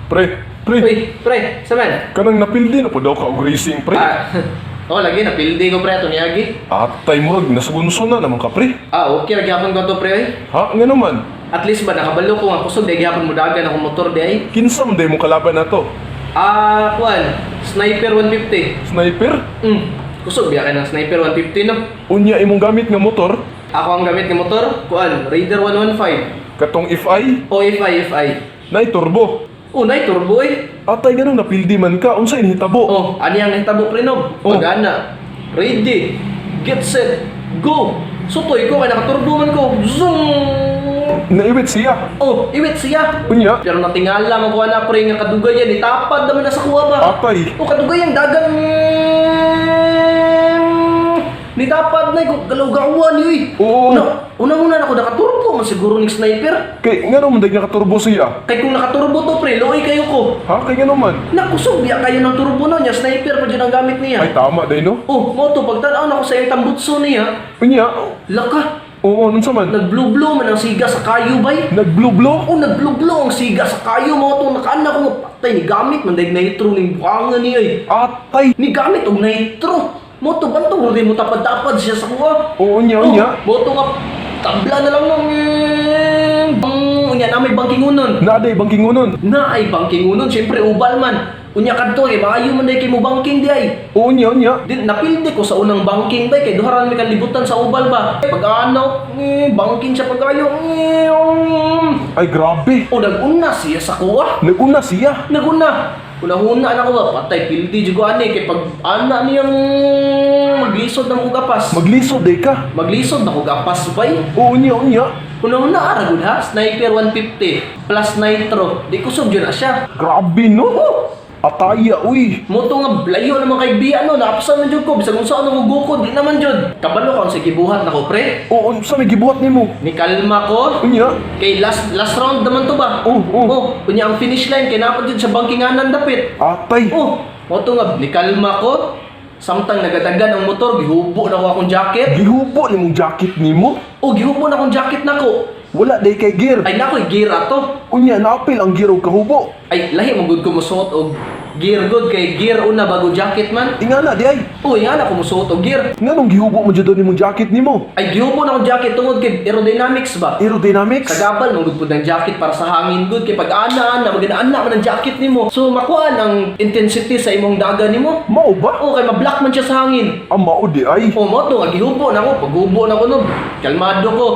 Pre, pre, Uy, pre, sa man? Kanang napildi na po daw ka og racing, pre. Ah, oh, lagi napildi ko, pre, ato niagi. Atay, murag nasugunso na naman ka, pre. Ah, okay ra gyapon ko to, pre, oy. Ha, nga naman. At least ba nakabalo ko nga kusog di gyapon mo dagan akong motor di ay. Kinsa man day mo kalaban na to? Ah, kuan, Sniper 150. Sniper? Kusog biya kay ng Sniper 150, no. Unya imong gamit nga motor? Ako ang gamit nga motor, kuan, Raider 115. Katong FI, O FI FI. nay turbo. Oh, nay turbo eh. Atay, ganong napildi man ka, unsa inhitabo? Oh, ani ang nahitabo, pre, no? Oh. Pag-ana. Ready, get set, go. Sutoy ko kay nakaturbo man ko. Zoom! Naiwit siya. Oh, iwit siya. Unya, Pero natingala man ko ana, pre, nga kadugayan itapad naman na sa kuha ba. Atay. O kadugayan dagang nitapad na ko galaw-gawan ni. Oo. Una, una na ako nakaturbo man siguro ning Sniper. Kay ngano man day nakaturbo siya? Kay kung nakaturbo to, pre, luoy kayo ko. Ha, kay ngano man? Nakusog biya kayo ng turbo no niya, Sniper pa jud ang gamit niya. Ay, tama day no. Oh, mo to pagtan-aw na ko sa iyang tambutso niya. Unya, Laka, oo, unsa man? nagblublo man ang siga sa kayo bay. Nagblublo? Oh, nagblublo ang siga sa kayo mo to nakaana ko nga patay ni gamit man dag nitro ning buangan niya eh. Atay. Ni gamit og nitro. Mo to bantog rin mo tapad-tapad siya sa kuha. Oo, unya, unya. Oh, mo to nga tabla na lang nung bang unya na may bangkingunon. Naaday bangkingunon. Na ay bangkingunon, syempre ubal man. Unya kadto eh maayo man day kay mo bangking di ay. Oo, unya, unya. Di, napildi ko sa unang banking ba kay duha ra mi kalibutan sa ubal ba. Pag ano, banking siya pagayo. Ay, grabe. O naguna siya sa kuha. Naguna siya. Naguna. Una-huna na ko ba, patay pildi jud ko ani kay pag ana niyang maglisod na mo gapas. Maglisod day ka. Maglisod na ko gapas bay. Oo, unya, unya. Una-huna ara gud ha, Sniper 150 plus nitro. Di kusog jud na siya. Grabe no. Ataya, uy. Moto nga blayo naman kay Bia no, naapsan man jud ko bisag unsa ano ko gukod, di naman jud. Kabalo ka sa gibuhat nako, pre. Oo, unsa may gibuhat nimo? Ni kalma ko. Unya. Kay last last round naman to ba? Oo, oo. Oh, unya ang finish line kay napad jud sa bangkinganan dapit. Atay. Oh, moto nga ni kalma ko. Samtang nagadagan ang motor, gihubo na ko akong jacket. Gihubo nimong jacket nimo. Oh, gihubo na akong jacket nako. Wala day kay gear. Ay nako, gear ato. Unya naapil ang gear og kahubo. Ay lahi man gud ko mosuot og gear good kay gear una bago jacket man. Ingana di ay. Oh, yan ako mosuot og gear. Nganong gihubo mo jud nimong jacket nimo? Ay gihubo na akong jacket tungod kay aerodynamics ba. Aerodynamics. Sa gabal man gud pud ang jacket para sa hangin gud kay pag ana-ana magana-ana man ang jacket nimo. So makuha ang intensity sa imong daga nimo. Mao ba? O kay ma-block man siya sa hangin. Ang mao di ay. O mo to nga gihubo na ako, paghubo na ko no. Kalmado ko.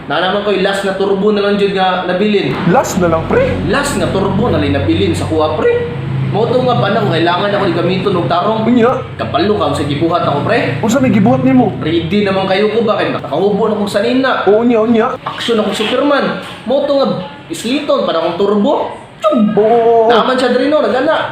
Na naman ko'y last na turbo na lang jud nga nabilin. Last na lang, pre. Last nga turbo na lang nabilin sa kuha, pre. Mo to nga ba na kung kailangan ako ni gamiton og tarong. Unya, Kapalo ka sa gibuhat ako, pre. unsa may gibuhat nimo? Ready naman kayo ko ba kay nakahubo na kong sanina. Oo, unya, unya. Action akong Superman. Mo to nga isliton para akong turbo. Tiyum! Oo. Naman siya diri no, nagana.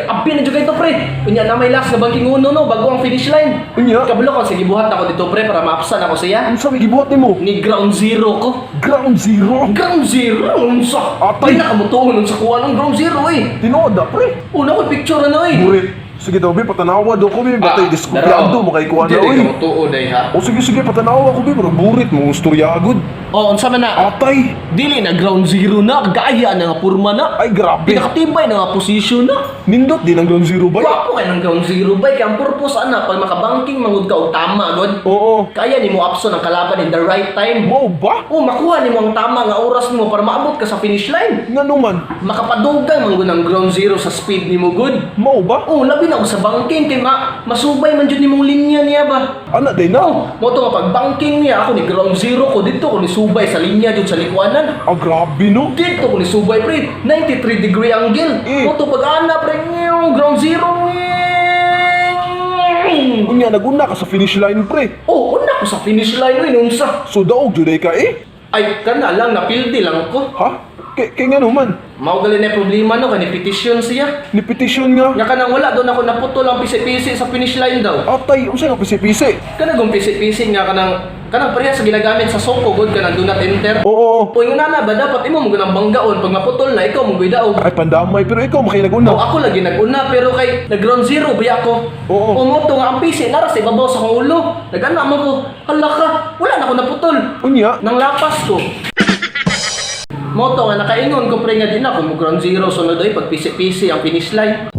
Abi na jud kayo to, pre. Unya na may last na bangking uno no bago ang finish line. Unya. Kabalo ko sige buhat ako dito, pre, para maapsan ako siya. Unsa may gibuhat nimo? Ni ground zero ko. Ground zero. Ground zero unsa? Atay. Di na kamutuon unsa kuha ng ground zero eh. Tinuod na, pre. Una ko picture na eh. Burit. Sige daw, be, patanawa daw ko, be. Batay, diskubyado mo kay kuha na, Dili oy. ka mutuo day ha. O sige, sige, patanawa ko, be. Pero burit mo, storya agad. Oh, unsa man na? Atay. Dili na ground zero na, gaya na nga purma na. Ay, grabe. Pinakatibay na nga position na. Nindot din ang ground zero ba? Gwapo kay ng ground zero bay kay ang purpose ana pag makabanking mangud ka og tama god. Oo. Kaya nimo apson ang kalaban in the right time. Mao ba? O makuha nimo ang tama nga oras nimo para maabot ka sa finish line. Nga naman, Makapadugang man gud ang ground zero sa speed nimo good. mao ba? O labi na og sa banking kay ma masubay man jud nimong linya niya ba. Ana day na. Mo to nga pag banking niya ako ni ground zero ko didto ko ni subay sa linya jud sa likwanan. Ah, grabe no. Dito ko ni subay, pre, 93 degree angle. Eh. Mo to pag ana, pre, ngiyong, ground zero. Ngiyong. Unya naguna ka sa finish line, pre. Oh, una ko sa finish line uy, unsa. So daog jud ka eh. Ay, kana lang napildi lang ko. Ha? Kay kay nga naman, Mao gali na problema no kay ni petition siya. ni petition nga. Nga kanang wala doon ako naputol ang pisi-pisi sa finish line daw. Atay, unsa nga pisi-pisi? Kanang kung pisi-pisi nga kanang kanang pareha sa ginagamit sa soko god kanang do not enter. Oo. O yung nana ba dapat imo mo ganang banggaon pag maputol na ikaw mo gidaog. Ay, pandamay pero ikaw makay naguna. O ako lagi nag-una pero kay nag ground zero ba ako. Oo. O mo to nga ang pisi nara sa ibabaw sa akong ulo. Nagana mo ko. Hala ka, wala na ako naputol. Unya, Nang lapas ko. Moto nga nakaingon ko, pre, nga di na kung mo ground zero sunod ay pag pisi-pisi ang finish line.